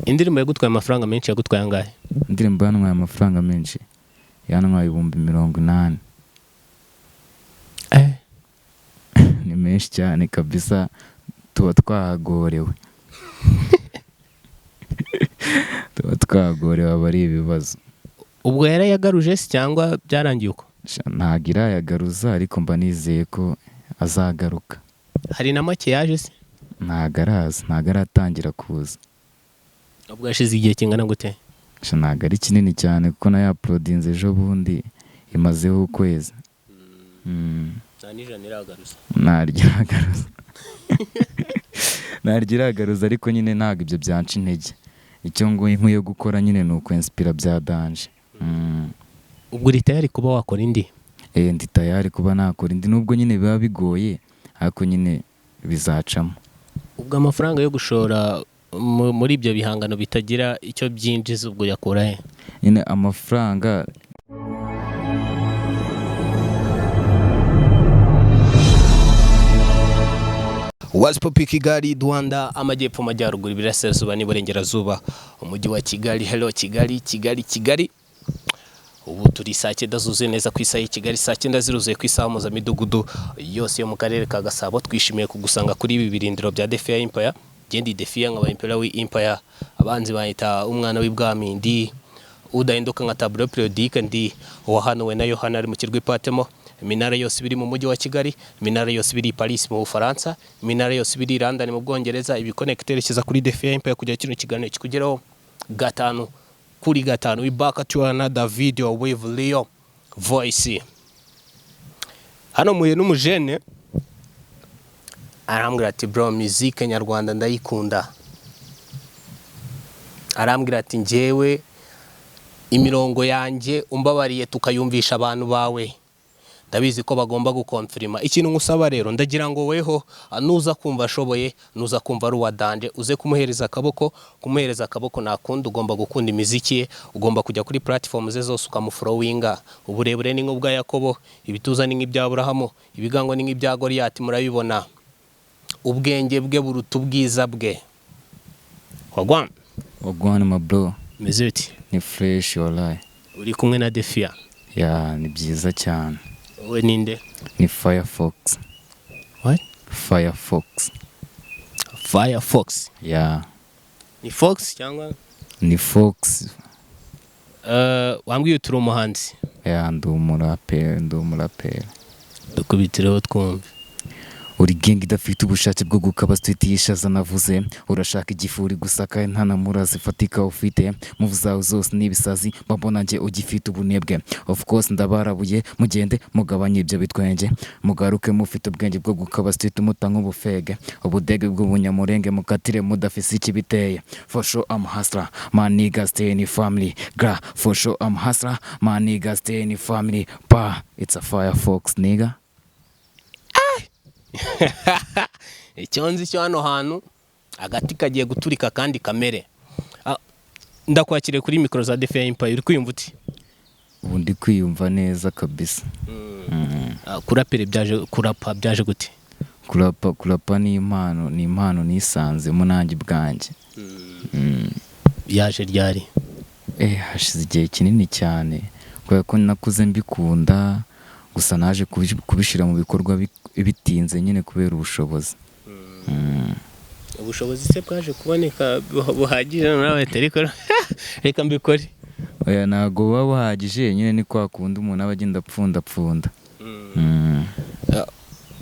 Indirimbo yagutwaye amafaranga menshi, yagutwaye angahe? Indirimbo yantwaye amafaranga menshi, yantwaye 80,000. Ni menshi cyane kabisa, tuba twahagorewe. Tuba twahagorewe, aba ari ibibazo. Ubwo yarayagaruje se cyangwa byarangiye uko? Ntabwo irayagaruza, ariko mba nizeye ko azagaruka. Hari na make yaje se? Ntabwo araza, ntabwo aratangira kuza. Ubwo yashize igihe kingana gute? Ntabwo ari kinini cyane kuko nayo uploadinze ejo bundi, imazeho ukwezi. Nta n'ijana iragaruza. Ntaryo iragaruza. Ntaryo iragaruza, ariko nyine ntabwo ibyo byanca intege. Icyo ngo nkwiye gukora nyine ni ukwensipira bya danger. Ubwo uri tayari kuba wakora indi? Ndi tayari kuba nakora indi, nubwo nyine biba bigoye, ariko nyine bizacamo. Ubwo amafaranga yo gushora muri ibyo bihangano bitagira icyo byinjiza ubwo yakura he? Nyine amafaranga What's Poppy Kigali Rwanda, amajyepfo, amajyaruguru, iburasirazuba n'iburengerazuba, umujyi wa Kigali. Hello Kigali, Kigali, Kigali. Ubu turi saa 9 zuzuye neza ku isaha y'i Kigali, saa 9 ziruzuye ku isaha mpuzamidugudu yose yo mu karere ka Gasabo. Twishimiye kugusanga kuri ibi birindiro bya Defia Empire. Gendi Defia nkaba Impera wi Empire, abanzi bahita umwana w'ibwami, ndi udahinduka nka tableau periodique, ndi uwahanuwe na Yohana ari mu kirwa Patemo. Iminara yose biri mu mujyi wa Kigali, iminara yose biri i Paris mu Bufaransa, iminara yose biri i London mu Bwongereza, ibikonekiteri yerekeza kuri Defia Empire kugira kino kiganiro kikugeraho 5 kuri 5. We back to another video with Leo Voice. Hano muye n'umujene arambwira ati bro, musique nyarwanda ndayikunda. Arambwira ati njyewe imirongo yanjye umbabariye tukayumvisha abantu bawe, ndabizi ko bagomba gukonfirima. Ikintu ngusaba rero, ndagira ngo weho nuza kumva ashoboye, nuza kumva ari uwa danger, uze kumuhereza akaboko. Kumuhereza akaboko nakundi, ugomba gukunda imiziki ye, ugomba kujya kuri platform ze zose ukamufollowinga. Uburebure ni nk'ubwa Yakobo, ibituza ni nk'ibya Aburahamu, ibigango ni nk'ibya Goliyati, murabibona. Ubwenge bwe buruta ubwiza bwe. Wagwan. Wagwan ma bro. Meze biti? Ni fresh wallahi. Uri kumwe na Defia. Ya, ni byiza cyane. Wowe ninde? Ni Firefox. What? Firefox. Firefox. Ya. Ni Fox cyangwa? Ni Fox. Wambwiye turi umuhanzi. Ya, ndi umuraperi, ndi umuraperi. Dukubitireho twumve. Uri gang idafite ubushake bwo gukaba street yishaza navuze, urashaka igifuri gusaka nta na murazi fatika ufite, move zawe zose n'ibisazi mbona nge ugifite ubunebwe. Of course ndabarabuye, mugende mugabanye ibyo bitwenge, mugaruke mufite ubwenge bwo gukaba street muta nk'ubufege, ubudege bw'ubunyamurenge mukatire mudafise ikibiteye. For sure I'm hustler, my nigga stay in family, gra. For sure I'm hustler, my nigga stay in family, pa. It's a Firefox nigga. Icyo nzi cyo hano hantu agati kagiye guturika kandi kamere. Ndakwakiriye kuri mikoro za Defia Empire, uri kwiyumva uti? Ubu ndi kwiyumva neza kabisa. Kurapere byaje, kurapa byaje gute? Kurapa ni impano, ni impano nisanzemo nanjye ubwanjye. Yaje ryari? Hashize igihe kinini cyane kubera ko nakuze mbikunda, gusa naje kubishyira mu bikorwa bitinze nyine kubera ubushobozi. Ubushobozi se bwaje kuboneka buhagije nawe ariko reka mbikore. Oya, ntabwo buba buhagije nyine, ni kwa kundi umuntu aba agenda apfundapfunda.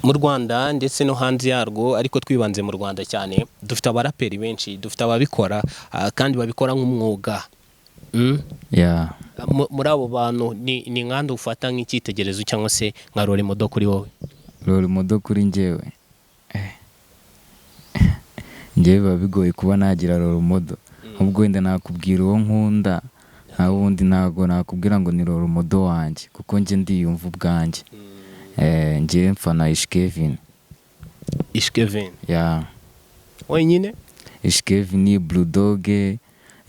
Mu Rwanda ndetse no hanze yarwo, ariko twibanze mu Rwanda cyane, dufite abaraperi benshi, dufite ababikora kandi babikora nk'umwuga. Muri abo bantu ni nkande ufata nk'icyitegererezo cyangwa se nka role model kuri wowe? Role model kuri njyewe. Njyewe biba bigoye kuba nagira role model. Ahubwo wenda nakubwira uwo nkunda, nta wundi ntago nakubwira ngo ni role model wanjye, kuko njye ndiyumva ubwanjye. Njyewe mfana Ish Kevin. Ish Kevin. Ya. Wenyine? Ish Kevin, Blue Dog,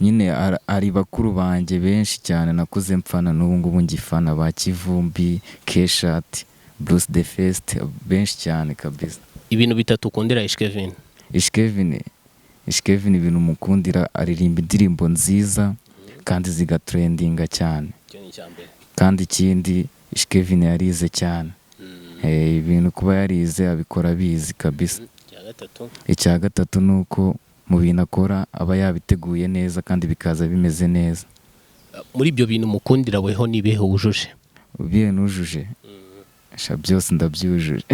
nyine ari bakuru banjye benshi cyane nakuze mfana, n'ubu ngubu ngifana, ba Kivumbi, Keshat, Bruce the First, benshi cyane kabisa. Ibintu bitatu ukundira Ish Kevin? Ish Kevin Ish Kevin, ibintu mukundira, aririmba indirimbo nziza kandi zigatrendinga cyane. Icyo ni icya mbere. Kandi ikindi, Ish Kevin yarize cyane. Ibintu kuba yarize, abikora abizi kabisa. Icya gatatu? Icya gatatu ni uko mu bintu akora aba yabiteguye neza kandi bikaza bimeze neza. Muri ibyo bintu mukundira, weho ni ibihe wujuje? Ubiye nujuje? Sha, byose ndabyujuje,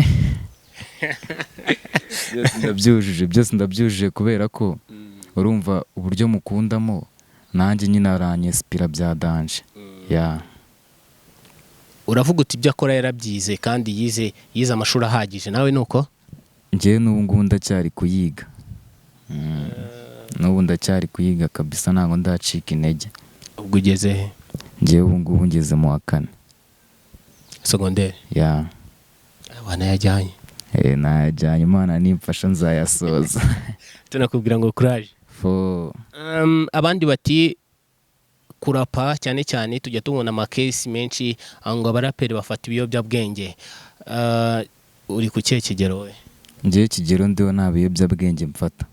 byose ndabyujuje, byose ndabyujuje, kubera ko urumva uburyo mukundamo nanjye nyine aranyinspira bya danger ya. Uravuga uti ibyo akora yarabyize kandi yize amashuri ahagije, nawe ni uko? Njyewe n'ubu ngubu ndacyari kuyiga. N'ubu ndacyari kuyiga kabisa, ntabwo ndacika intege. Ubwo ugeze he? Njyewe ubu ngubu ngeze mu wa kane. Segonderi? Ya. Wanayajyanye? Nayajyanye, Imana nimfasha nzayasoza. Tunakubwira ngo courage. Fo. Abandi bati kurapa cyane cyane tujya tubona amakesi menshi aho ngo abaraperi bafata ibiyobyabwenge. Uri ku kihe kigero we? Njyewe ikigero ndiho, nta biyobyabwenge mfata.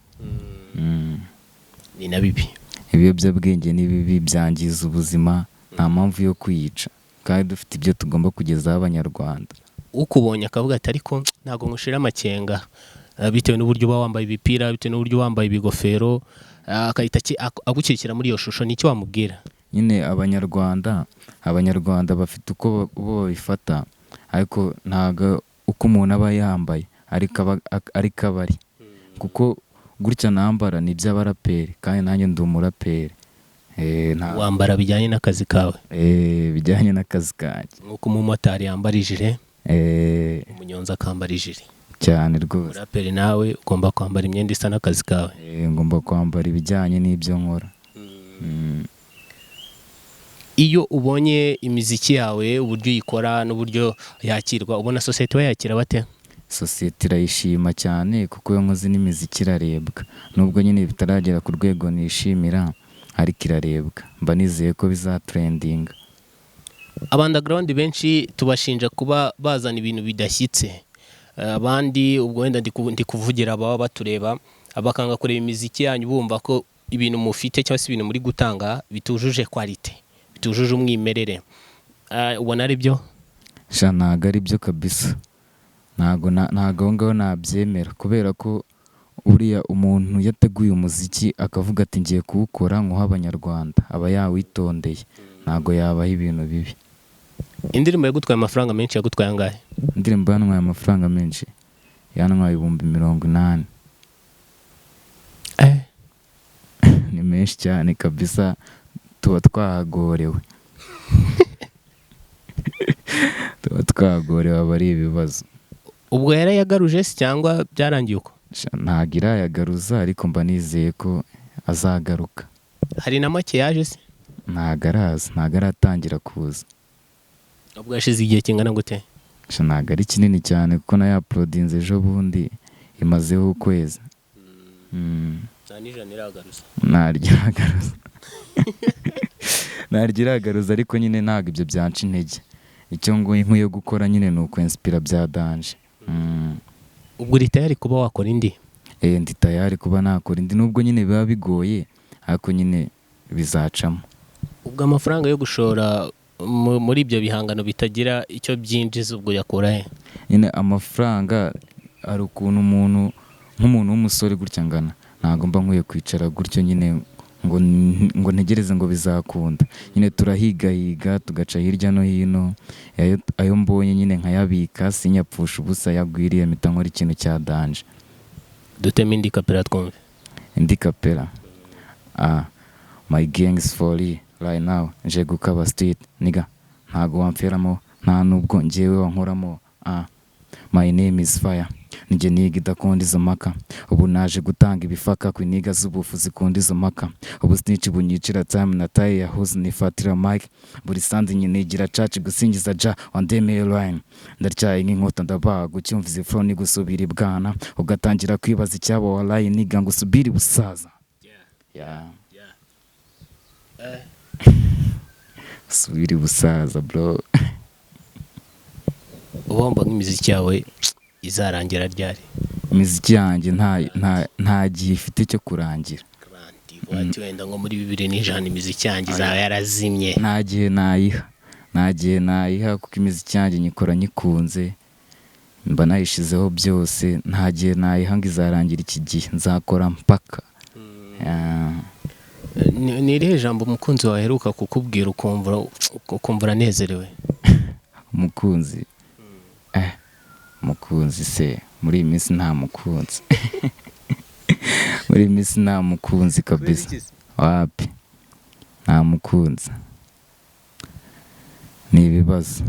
Ni na bibi. Ibiyobyabwenge ni bibi, byangiza ubuzima, nta mpamvu yo kwiyica kandi dufite ibyo tugomba kugezaho Abanyarwanda. Ukubonye akavuga ati ariko ntabwo ngushira amakenga, bitewe n'uburyo uba wambaye ibipira, bitewe n'uburyo wambaye ibigofero, agahita agukikira muri iyo shusho, nicyo wamubwira? Nyine Abanyarwanda bafite uko bo babifata, ariko ntabwo uko umuntu aba yambaye ariko aba ari, kuko gutya nambara ni iby'abaraperi kandi nanjye ndi umuraperi. Wambara bijyanye n'akazi kawe? Bijyanye n'akazi kanjye. Nk'uko umumotari yambara ijire, umunyonzi akambara ijire. Cyane rwose. Umuraperi nawe ugomba kwambara imyenda isa n'akazi kawe. Ngomba kwambara ibijyanye n'ibyo nkora. Iyo ubonye imiziki yawe, uburyo uyikora n'uburyo yakirwa, ubona sosiyete bayakira bate? Sosiyete irayishima cyane, kuko iyo nkoze n'imiziki irarebwa, nubwo nyine bitaragera ku rwego nishimira, ariko irarebwa, mba nizeye ko bizatrendinga. Aba underground benshi tubashinja kuba bazana ibintu bidashyitse. Abandi ubwo wenda ndi kuvugira ababa batureba, bakanga kureba imiziki yanyu bumva ko ibintu mufite cyangwa se ibintu muri gutanga bitujuje quality, bitujuje umwimerere. Ubona ari byo? Sha, ntabwo ari byo kabisa, ntabwo aho ngaho nabyemera, kubera ko buriya umuntu iyo ateguye umuziki akavuga ati ngiye kuwukora nkuha Abanyarwanda, aba yawitondeye, ntabwo yabaha ibintu bibi. Indirimbo yagutwaye amafaranga menshi yagutwaye angahe? Indirimbo yantwaye amafaranga menshi yantwaye 80,000. Ni menshi cyane kabisa, tuba twahagorewe, tuba twagorewe, aba ari ibibazo. Ubwo yarayagaruje se cyangwa byarangiye uko? Sha, ntabwo irayagaruza, ariko mba nizeye ko azagaruka. Hari na make yaje se? Ntabwo araza, ntabwo aratangira kuza. Ubwo yashize igihe kingana gute? Sha, ntabwo ari kinini cyane, kuko nayo uploadinze ejo bundi, imazeho ukwezi. Nta n'ijana iragaruza? Ntaryo iragaruza, ntaryo iragaruza, ariko nyine ntabwo ibyo byanca intege. Icyo ngo nkwiye gukora nyine ni ukwinspira bya danger. Ubwo uri tayari kuba wakora indi? Ndi tayari kuba nakora indi, nubwo nyine biba bigoye, ariko nyine bizacamo. Ubwo amafaranga yo gushora muri ibyo bihangano bitagira icyo byinjiza, ubwo yakura he? Nyine amafaranga, hari ukuntu umuntu, nk'umuntu w'umusore gutya ngana, ntabwo mba nkwiye kwicara gutyo nyine ngo ntegereze ngo bizakunda. Nyine turahigahiga, tugaca hirya no hino, ayo mbonye nyine nkayabika, sinyapfusha ubusa, yagwiriye mpita nkora ikintu cya danger. Duteme indi kapera twumve. Indi kapera? Ah, my gang is for real right now, nje gukaba street nigga, ntago wamferamo, nta nubwo njyewe wankoramo. Ah, my name is fire, njye niga idakunda izo mpaka, ubu naje gutanga ibifaka ku iniga z'ubufu zikunda izo mpaka. Ubu snitch bunyicira time na taye yahuze, nifatira mic buri sandi nyinigira church gusingiza ja wandemeye line, ndatyaye nk'inkota, ndabaga ucyumva izi flow, ni gusubira ibwana ugatangira kwibaza icyaba, walayi niga ngo usubire busaza, yeah. Subira busaza, bro. Uba wumva nk'imiziki yawe izarangira ryari? Imiziki yanjye nta gihe ifite cyo kurangira. Ati wenda nko muri 2100 imiziki yanjye izaba yarazimye. Nta gihe nayiha, nta gihe nayiha, kuko imiziki yanjye nyikora nyikunze, mba nayishizeho byose. Nta gihe nayiha ngo izarangira iki gihe, nzakora mpaka. Ah. Ni irihe jambo umukunzi wawe aheruka kukubwira ukumva uranezerewe? Umukunzi, umukunzi se muri iyi minsi nta mukunzi, muri iyi minsi nta mukunzi kabisa. Wapi, nta mukunzi, ni ibibazo.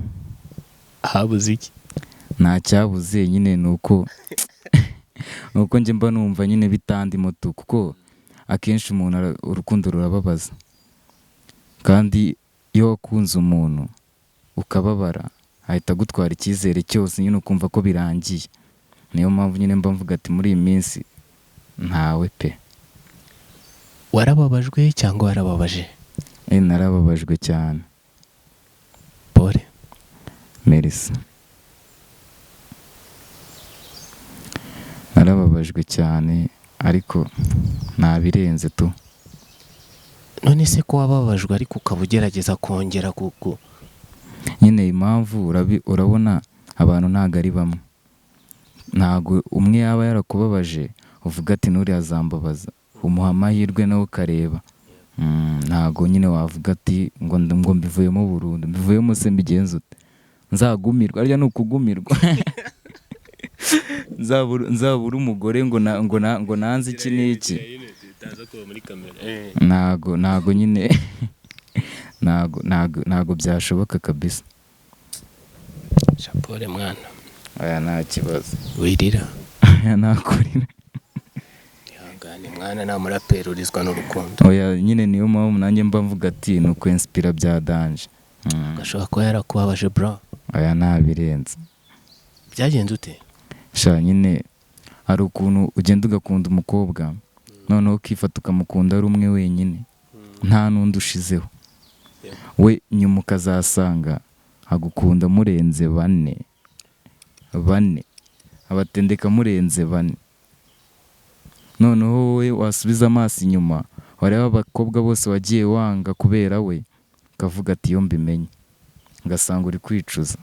Habuze iki? Nta cyabuze nyine, ni uko njye mba numva nyine bitandimo tu, kuko akenshi umuntu urukundo rurababaza, kandi iyo wakunze umuntu ukababara ahita agutwara icyizere cyose nyine, ukumva ko birangiye. Niyo mpamvu nyine mba mvuga ati muri iyi minsi ntawe pe. Warababajwe cyangwa warababaje? Narababajwe cyane. Pole. Merci. Narababajwe cyane ariko ntabirenze tu. None se ko wababajwe ariko ukaba ugerageza kongera kuko nyine impamvu urabona abantu ntago ari bamwe, ntago umwe yaba yarakubabaje uvuga ati nuriya azambabaza, umuha amahirwe nawe ukareba. Ntago nyine wavuga ati ngo mbivuyemo burundu, mbivuyemo se mbigenze ute, nzagumirwa? Arya ni ukugumirwa. Nzabura umugore ngo nanze iki n'iki. Ntago nyine ntago byashoboka kabisa. Pole mwana. Oya nta kibazo. Wirira. Oya nakurira. Ihangane mwana, nta muraperi urizwa n'urukundo. Oya nyine niyo mpamvu nanjye mba mvuga ati ni ukwinspira bya danje. Gashobora kuba yarakubabaje bro. Oya ntabirenze. Byagenze ute? Sha nyine hari ukuntu ugenda ugakunda umukobwa noneho ukifata ukamukunda ari umwe wenyine nta n'undi ushizeho, we nyuma ukazasanga agukunda murenze bane bane, abatendeka murenze bane. Noneho wowe wasubiza amaso inyuma wareba abakobwa bose wagiye wanga kubera we, ukavuga ati iyo mbimenye, ugasanga uri kwicuza.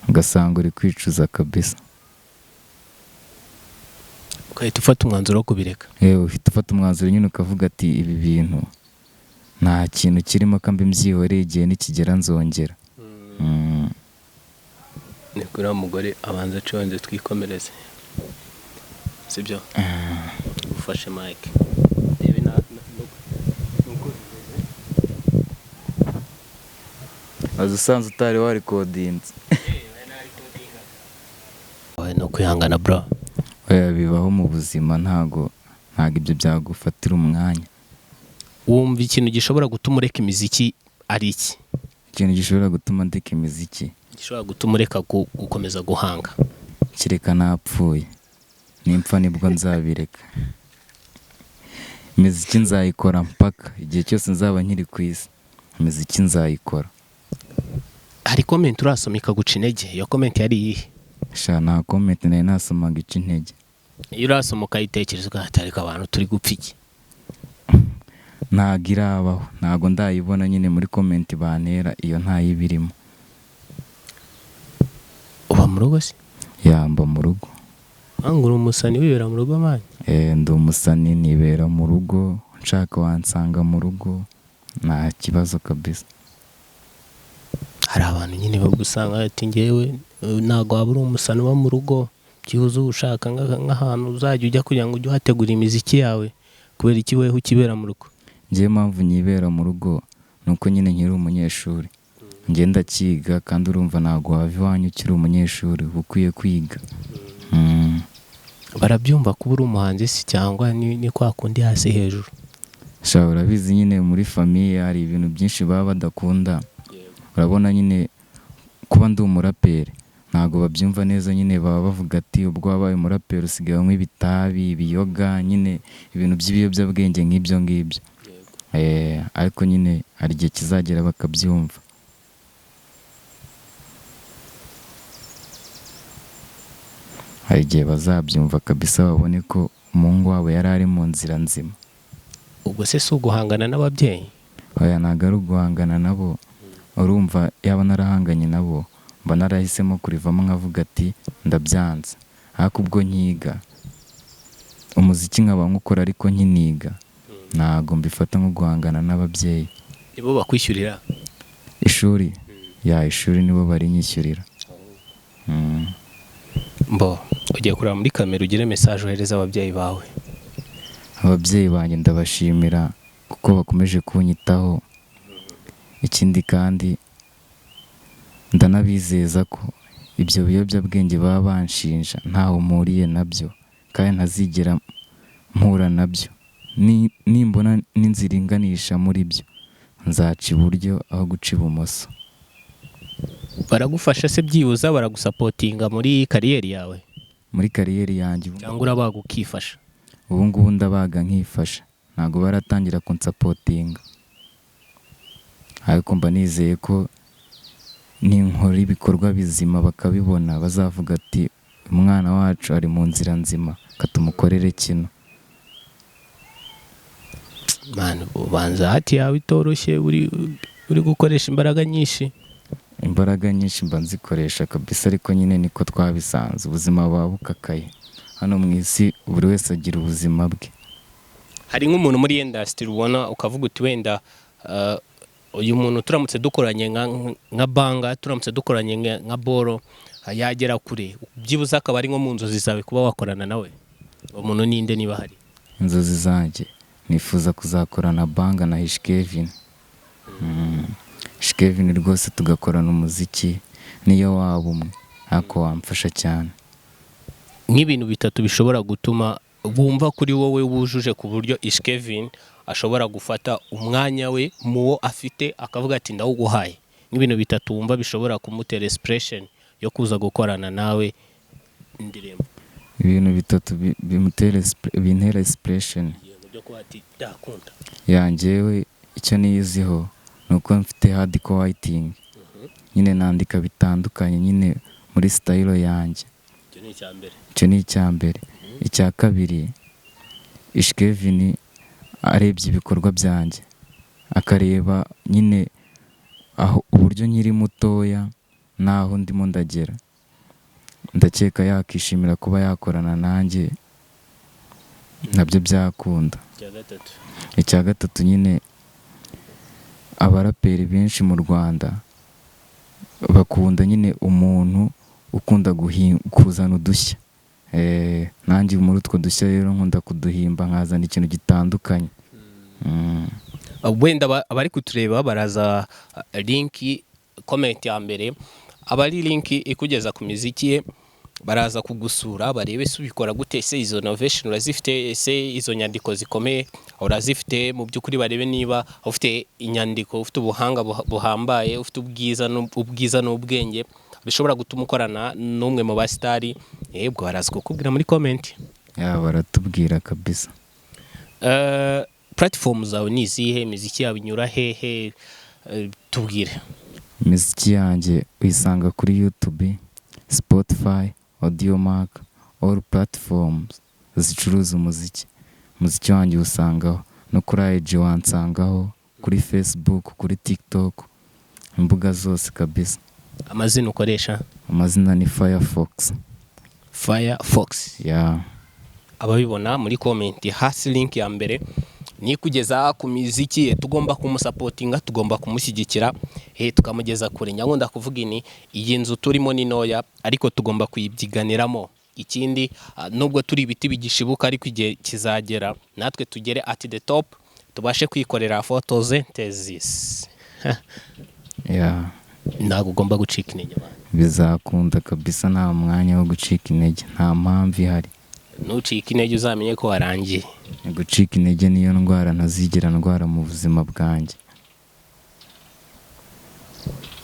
Ugasanga uri kwicuza kabisa. Ugahita ufata umwanzuro wo kubireka. Uhita ufata umwanzuro nyine ukavuga ati ibi bintu nta kintu kirimo kambi mbyihoreye, igihe nikigera nzongera. Ni kuri mugore abanza aconze twikomereze, sibyo? Ufashe mike rebe nuko bimeze. Aza usanze utari warikodinze. Ni ukwihangana bro. Oya bibaho mu buzima, ntago ibyo byagufatira umwanya. Wumva ikintu gishobora gutuma ureka imiziki ari iki? Ikintu gishobora gutuma ndeka imiziki, gishobora gutuma ureka gukomeza guhanga? Kereka napfuye, nimpfa nibwo nzabireka. Imiziki nzayikora mpaka igihe cyose nzaba nkiri ku isi, imiziki nzayikora. Hari comment urasoma ikaguca intege? Iyo comment yari iyihe? Sha nta comment nari nasomaga ica intege. Iyo urasoma ukayitekereza ugahatarika abantu turi gupfa iki? Ntago irabaho, ntago ndayibona nyine muri comment bantera, iyo ntayibirimo. Uba mu rugo se? Yamba mu rugo. Uri umusani wibera mu rugo mani? Ndi umusani nibera mu rugo, nshaka wansanga mu rugo, nta kibazo kabisa. Hari abantu nyine bagusanga ati ngewe ntago waba uri umusani uba mu rugo, byibuze ushaka nk'ahantu uzajya ujya kugira ngo ujye uhategura imiziki yawe, kubera iki weho ukibera mu rugo? Njyewe mpamvu nyibera mu rugo ni uko nyine nkiri umunyeshuri, njye ndakiga kandi urumva ntago wava iwanyu ukiri umunyeshuri, uba ukwiye kwiga. Barabyumva kuba uri umuhanzi se cyangwa ni kwa kundi hasi hejuru? Sha urabizi nyine muri famiye hari ibintu byinshi baba badakunda. Urabona nyine kuba ndi umuraperi ntago babyumva neza nyine, baba bavuga ati ubwo wabaye umuraperi usigaye unywa ibitabi, ibiyoga, nyine ibintu by'ibiyobyabwenge nk'ibyo ngibyo. Ariko nyine hari igihe kizagera bakabyumva. Hari igihe bazabyumva kabisa, babone ko umuhungu wabo yari ari mu nzira nzima. Ubwo se si uguhangana n'ababyeyi? Oya, ntabwo ari uguhangana nabo. Urumva, yaba narahanganye nabo, mba narahisemo kurivamo, nkavuga ati ndabyanze. Ariko ubwo nkiga umuziki, nkaba nkukora ariko nkiniga, ntabwo mbifata nko guhangana n'ababyeyi. Nibo bakwishyurira? Ishuri, ya, ishuri nibo barinyishyurira. Mbo ugiye kureba muri kamera, ugire message ohereza ababyeyi bawe. Ababyeyi banjye ndabashimira kuko bakomeje kunyitaho. Ikindi kandi, ndanabizeza ko ibyo biyobyabwenge baba banshinja ntaho mpuriye nabyo, kandi ntazigera mpura nabyo. Nimbona n'inzira inganisha muri byo, nzaca iburyo aho guca ibumoso. Baragufasha se? Byibuza baragusupportinga muri career yawe? Muri career yanjye ubu, Cyangwa urabaga ukifasha? Ubu ngubu ndabaga nkifasha. Ntabwo baratangira kunsupportinga, ariko mba nizeye ko ninkora ibikorwa bizima bakabibona, bazavuga ati umwana wacu ari mu nzira nzima, katumukorere kino. Man, ubanza hati yawe itoroshye, uri gukoresha imbaraga nyinshi. Imbaraga nyinshi mba nzikoresha kabisa, ariko nyine niko twabisanze, ubuzima buba bukakaye hano mu isi, buri wese agira ubuzima bwe. Hari nk'umuntu muri industry ubona ukavuga uti wenda uyu muntu turamutse dukoranye nka banger, turamutse dukoranye nka boro, yagera kure, byibuze akaba ari nko mu nzozi zawe kuba wakorana nawe? Uwo muntu ninde niba hari? Inzozi zanjye, nifuza kuzakorana banger na Ish Kevin. Ish Kevin rwose, tugakorana umuziki, niyo waba umwe ariko wamfasha cyane. Nk'ibintu bitatu bishobora gutuma wumva kuri wowe wujuje, ku buryo Ish Kevin ashobora gufata umwanya we mu wo afite akavuga ati ndawuguhaye, nk'ibintu bitatu wumva bishobora kumutera inspiration yo kuza gukorana nawe indirimbo. Ibintu bitatu bintera inspiration? Yego, byo kuba ati ndakunda. Yanjyewe icyo niyiziho ni uko mfite hardcore writing nyine, nandika bitandukanye nyine muri style yanjye. Icyo ni icya mbere. Icyo ni icya mbere. Icya kabiri, Ish Kevin arebye ibikorwa byanjye, akareba nyine aho uburyo nkiri mutoya n'aho ndimo ndagera, ndakeka yakishimira kuba yakorana nanjye, nabyo byakunda. Icya gatatu? Icya gatatu nyine, abaraperi benshi mu Rwanda bakunda nyine umuntu ukunda kuzana udushya. Nanjye muri utwo dushya rero nkunda kuduhimba, nkazana ikintu gitandukanye. Wenda abari kutureba baraza link, comment ya mbere aba ari link ikugeza ku miziki ye, baraza kugusura barebe se ubikora gute, ese izo innovation urazifite, ese izo nyandiko zikomeye urazifite. Mu by'ukuri barebe niba ufite inyandiko, ufite ubuhanga buhambaye, ufite ubwiza n'ubwenge bishobora gutuma ukorana n'umwe mu basitari. Yebwe, baraza kukubwira muri comment. Ya, baratubwira kabisa. Platform zawe ni izihe? Imiziki yawe inyura hehe? Tubwire. Imiziki yanjye uyisanga kuri YouTube, Spotify, Audiomack, all platforms zicuruza umuziki. Umuziki wanjye uwusangaho, no kuri IG wansangaho, kuri Facebook, kuri TikTok, imbuga zose kabisa. Amazina ukoresha? Amazina ni Firefox. Firefox. Ya. Ababibona muri comment hasi, link ya mbere ni kugeza ku miziki ye. Tugomba kumusupportinga, tugomba kumushyigikira, tukamugeza kure. Nyakunda kuvuga ini iyi nzu turimo ni ntoya, ariko tugomba kuyibyiganiramo. Ikindi, nubwo turi ibiti bigishibuka, ariko igihe kizagera natwe tugere at the top, tubashe kwikorera photosynthesis. Ya. Ntabwo ugomba gucika intege, man. Bizakunda kabisa, nta mwanya wo gucika intege, nta mpamvu ihari. Nucika intege uzamenye ko warangiye. Gucika intege niyo ndwara ntazigera ndwara mu buzima bwanjye.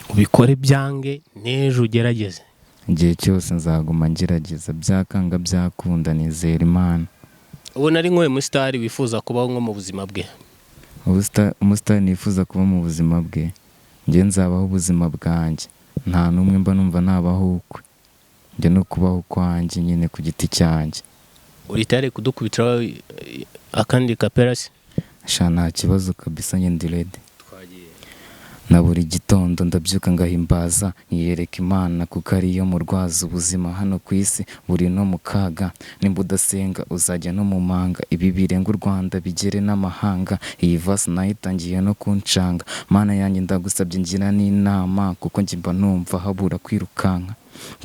Ubikore byange, n'ejo ugerageze. Igihe cyose nzaguma ngerageza, byakanga byakunda, nizera Imana. Ubona ari nk'uyu musitari wifuza kubaho nko mu buzima bwe? Umusitari nifuza kuba mu buzima bwe, njye nzabaho ubuzima bwanjye, nta n'umwe mba numva nabaho ukwe. Njye ni ukubaho kwanjye nyine ku giti cyanjye. Uri tayari kudukubitiraho akandi kapera se? Sha, nta kibazo kabisa, njye ndi ready. Twagiye. Na buri gitondo ndabyuka ngahimbaza, nkiyereka Imana kuko ariyo murwaza. Ubuzima hano ku isi buri no mu kaga, nimba udasenga uzajya no mu manga. Ibi birenga u Rwanda bigere n'amahanga. Iyi verse nayo itangiye no kuncanga. Mana yanjye, ndagusabye ngira n'inama, kuko njye mba numva habura kwirukanka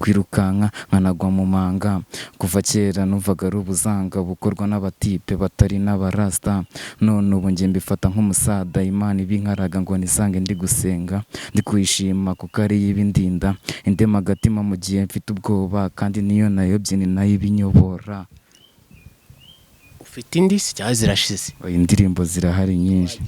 kwirukanka nkanagwa mu manga. Kuva kera numvaga ari ubuzanga bukorwa n'abatipe batari n'abarasta, none ubu njye mbifata nk'umusada. Imana ibinkaraga ngo nisange ndi gusenga, ndi kuyishima kuko ariyo ibindinda, indema agatima mu gihe mfite ubwoba, kandi niyo nayobye ni nayo ibinyobora. Ufite indi se cyangwa zirashize? Oya, indirimbo zirahari nyinshi.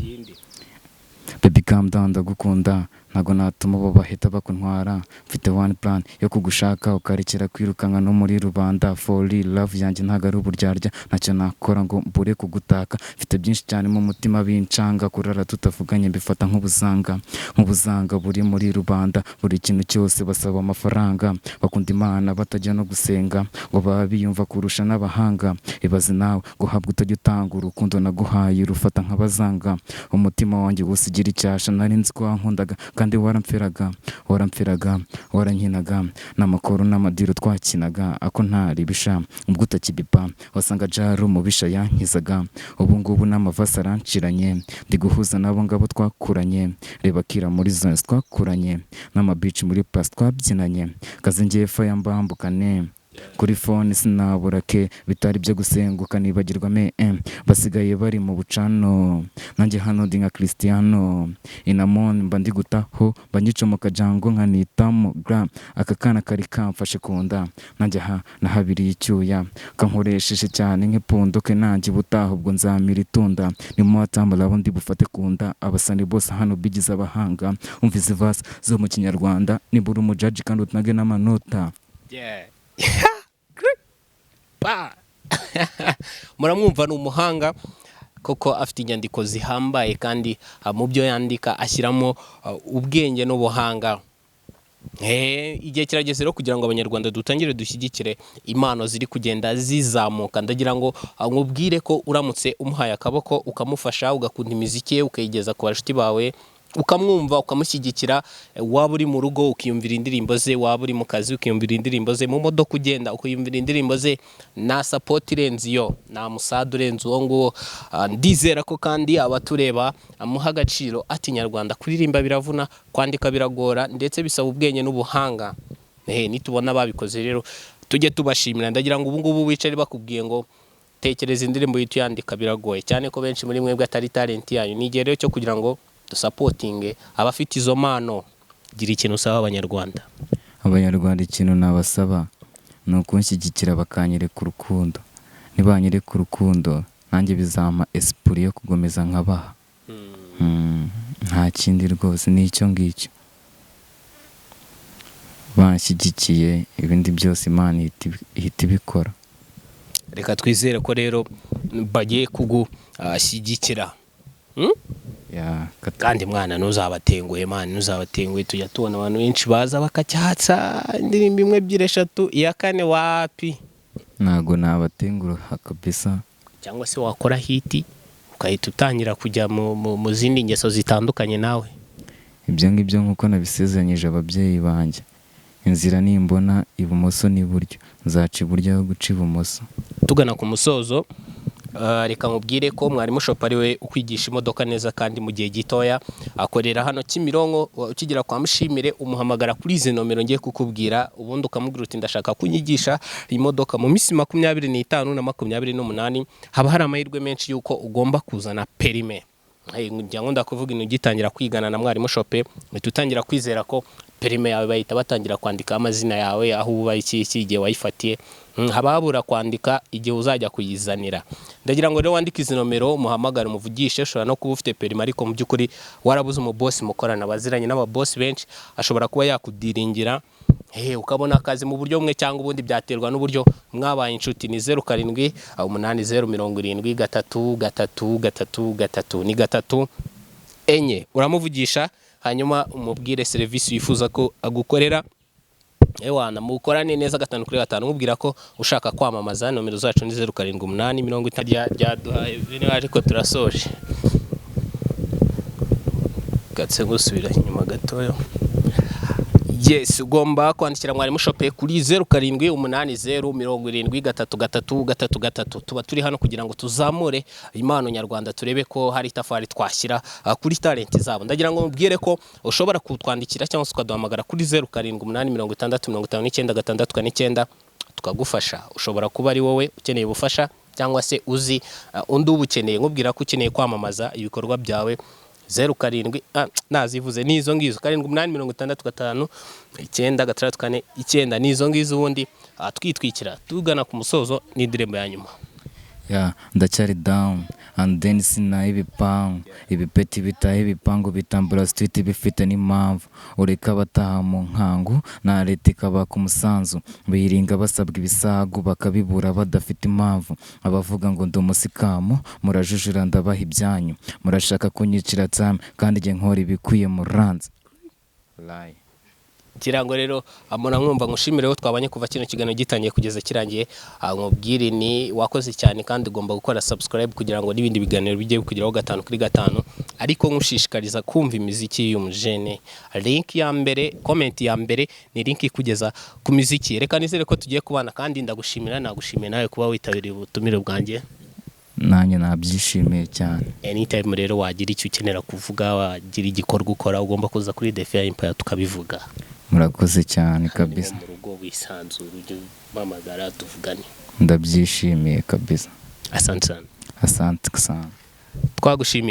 Baby, calm down, ndagukunda, ntago natuma abo bahita bakuntwara. Mfite one plan yo kugushaka ukarekera kwirukanka no muri rubanda. For real, love yanjye ntago ari uburyarya, ntacyo nakora ngo mbure kugutaka. Mfite byinshi cyane mu mutima bincanga, kurara tutavuganye mbifata nk'ubuzanga, nk'ubuzanga buri muri rubanda. Buri kintu cyose basaba amafaranga, bakunda Imana batajya no gusenga, ngo baba biyumva kurusha n'abahanga. Ibaze nawe guhabwa utajya utanga, urukundo naguhaye urufata nk'abazanga, umutima wanjye wusigira icyasha. Nari nzi ko wankundaga kandi waramferaga, waramferaga, warankinaga n'amakuru n'amadiro twakinaga, ako ntaribisha ubwo utakibipa wasanga jari umubisha yankizaga. Ubu ngubu n'amavasi aranciranye, ndi guhuza n'abo ngabo twakuranye. Reba kira muri zones twakuranye, n'amabici muri plus twabyinanye, kazi ngiye faya mbambukane kuri phone sinabura ke bitari byo gusenguka nibagirwa me basigaye bari mu bucano. Nanjye hano ndi nka Cristiano inamon, mba ndi gutaho, mba ngicomoka jango nkanitamo gram. Aka kana kari kamfashe ku nda, nanjye aha nahabiriye icyuya, kankoresheje cyane nk'ipundo ke. Nanjye ubutaha ubwo nzamira itunda ni mu watambara abo ndi bufate ku nda. Abasani bose hano bigize abahanga, umva izi verse zo mu Kinyarwanda, nibura umujaji kandi utange n'amanota. Yeah. Pa. Muramwumva, ni umuhanga koko, afite inyandiko zihambaye kandi mu byo yandika ashyiramo ubwenge n'ubuhanga. Igihe kirageze rero kugira ngo Abanyarwanda dutangire dushyigikire impano ziri kugenda zizamuka. Ndagira ngo nkubwire ko uramutse umuhaye akaboko, ukamufasha, ugakunda imiziki ye, ukayigeza ku bashuti bawe, ukamwumva, ukamushyigikira, waba uri mu rugo ukiyumvira indirimbo ze, waba uri mu kazi ukiyumvira indirimbo ze, mu modoka ugenda ukiyumvira indirimbo ze, nta support irenze iyo, nta musada urenze uwo nguwo. Ndizera ko kandi abatureba amuha agaciro ati Nyarwanda, kuririmba biravuna, kwandika biragora, ndetse bisaba ubwenge n'ubuhanga. Nitubona babikoze rero tujye tubashimira. Ndagira ngo ubu ngubu wicare bakubwiye ngo tekereza indirimbo uhita uyandika, biragoye cyane ko benshi muri mwebwe atari talent yanyu. Ni igihe rero cyo kugira ngo dusapotinge abafite izo mpano. Gira ikintu usaba Abanyarwanda. Abanyarwanda ikintu nabasaba ni ukunshyigikira, bakanyereka urukundo. Nibanyereka urukundo nanjye bizampa esprit yo gukomeza nkabaha. Nta kindi rwose, ni icyo ngicyo. Banshyigikiye, ibindi byose Imana ihita ibikora. Reka twizere ko rero bagiye kugushyigikira. Hmm? Ya, Kandi mwana, ntuzabatenguhe mwana, ntuzabatenguhe. Tujya tubona abantu benshi baza bakacyatsa indirimbo imwe, ebyiri, eshatu, iya kane wapi. Ntago nabatenguha kabisa. Cyangwa se wakora hit ugahita utangira kujya mu zindi ngeso zitandukanye nawe. Ibyo ngibyo nk'uko nabisezeranyije ababyeyi banjye, inzira nimbona ibumoso n'iburyo nzaca iburyo aho guca ibumoso. Tugana ku musozo, reka nkubwire ko Mwarimu Shop ari we ukwigisha imodoka neza kandi mu gihe gitoya. Akorera hano Kimironko, ukigera kwa Mushimire umuhamagara kuri izi nomero ngiye kukubwira, ubundi ukamubwira uti ndashaka kunyigisha imodoka mu minsi 25 na 28. Haba hari amahirwe menshi y'uko ugomba kuzana permis. Njya nkunda kuvuga ibintu, ugitangira kwigana na Mwarimu Shop uhita utangira kwizera ko permis yawe bahita batangira kwandika amazina yawe, aho uba, iki iki, igihe wayifatiye. Haba habura kwandika igihe uzajya kuyizanira. Ndagira ngo rero wandike izi nomero, umuhamagare, umuvugishe. Ushobora no kuba ufite permis ariko mu by'ukuri warabuze umubosi mukorana, baziranye n'ababosi benshi, ashobora kuba yakudiringira, ukabona akazi mu buryo bumwe cyangwa ubundi, byaterwa n'uburyo mwabaye inshuti. Ni 0780 73 3 3 3, ni 3 enye. Uramuvugisha hanyuma umubwire serivisi wifuza ko agukorera. Ewana, mukorane neza gatanu kuri gatanu. Mubwira ko ushaka kwamamaza, nomero zacu ni 078 50 ryaduhaye bene, ariko turasoje gatse gusubira inyuma gatoya. Yes, ugomba kwandikira Mwarimu Shop kuri 0780733333. Tuba turi hano kugira ngo tuzamure impano nyarwanda, turebe ko hari itafari twashyira kuri talent zabo. Ndagira ngo mubwire ko ushobora kutwandikira cyangwa se ukaduhamagara kuri 0786059649 tukagufasha. Ushobora kuba ari wowe ukeneye ubufasha cyangwa se uzi undi ubukeneye. Nkubwira ko ukeneye kwamamaza ibikorwa byawe, 07, nazivuze, ni izo ngizo: 786596449, ni izo ngizo. Ubundi twitwikira tugana ku musozo n'indirimbo ya nyuma. Yeah, ndacyari down and then sinaha ibipangu, ibipeti bitaha ibipangu, bitambura street bifite n'impamvu. Ureka abataha mu nkangu na leta ikabaka umusanzu, biringa basabwa ibisagu bakabibura badafite impamvu. Abavuga ngo ndi umusikamu, murajujura, ndabaha ibyanyu. Murashaka kunyicira time kandi njye nkora ibikwiye, muranze. Lie. Ngira ngo rero muramwumva. Ngushimire ko twabanye kuva kino kiganiro gitangiye kugeza kirangiye. Nkubwire ni wakoze cyane, kandi ugomba gukora subscribe kugira ngo n'ibindi biganiro bijye bikugeraho gatanu kuri gatanu. Ariko nkushishikariza kumva imiziki y'uyu mujene. Link ya mbere, comment ya mbere ni link ikugeza ku miziki. Reka nizere ko tugiye kubana, kandi ndagushimira, nagushimiye nawe kuba witabiriye ubutumire bwanjye. Nanjye nabyishimiye cyane. Anytime rero wagira icyo ukenera kuvuga, wagira igikorwa ukora, ugomba kuza kuri The Fair Empire tukabivuga. Murakoze cyane kabisa. Mu rugo wisanzura, ujye umpamagara tuvugane. Ndabyishimiye kabisa. Asante sana. Asante sana. Twagushimiye.